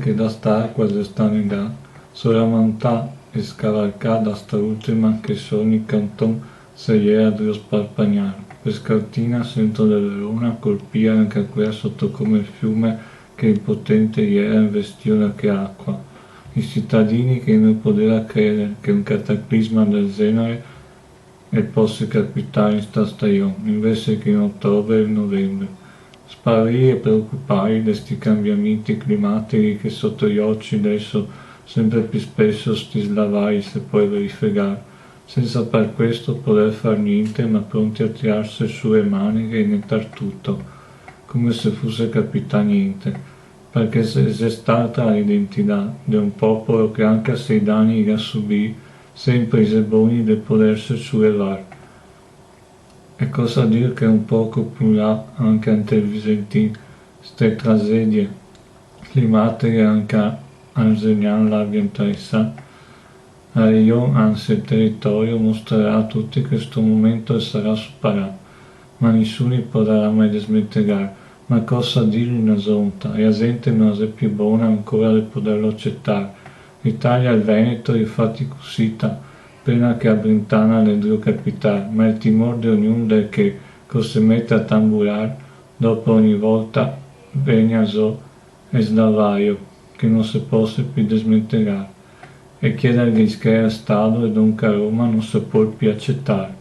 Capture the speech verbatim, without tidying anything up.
che da sta acua xe sta negà, soramantà e scavarcà da sta ultima che su ogni canton se jera drio sparpagnar. Pe Scartina, centro de Verona, colpia anca quea soto come fiume che impotente jera investio da che acua. I citadini che no podeva creder che un cataclisma del genere el pose capitar in sta stajon, invese che in otobre e novembre. Sparìi e preocupai de sti cambiamenti climateghi che soto i oci deso sempre pi speso sti slavai se pol verificar, sensa par questo poder far gnente, ma pronti a tirarse su e maneghe e netar tuto, come se fuse capità gnente, parché xe, xe stata l'identità de un popolo che, anca se i dani i ga subì, sempre i xe boni de poderse su levar. E cosa dir che un poco pi là, anca inte el Visentin, ste tragedie climateghe anca Argegnan l'abia interesà? La region, ansi el teritorio, mostrarà a tuti che sto momento el sarà superà, ma nisuni podarà mai desmentegar. Ma cosa dir na zonta? E la zente no la xe pi bona ancora de poderlo acetar. L'Italia e el Veneto i è fati cusita, pena che a Brentana l'è drio capitar, ma el timor de ognun l'è che, co se mete a tamburar, dopo ogni volta vegna zo el slavaio che no se pose pi desmentegar, e chiederghe schea al Stato e donca Roma no se pol pi acetar.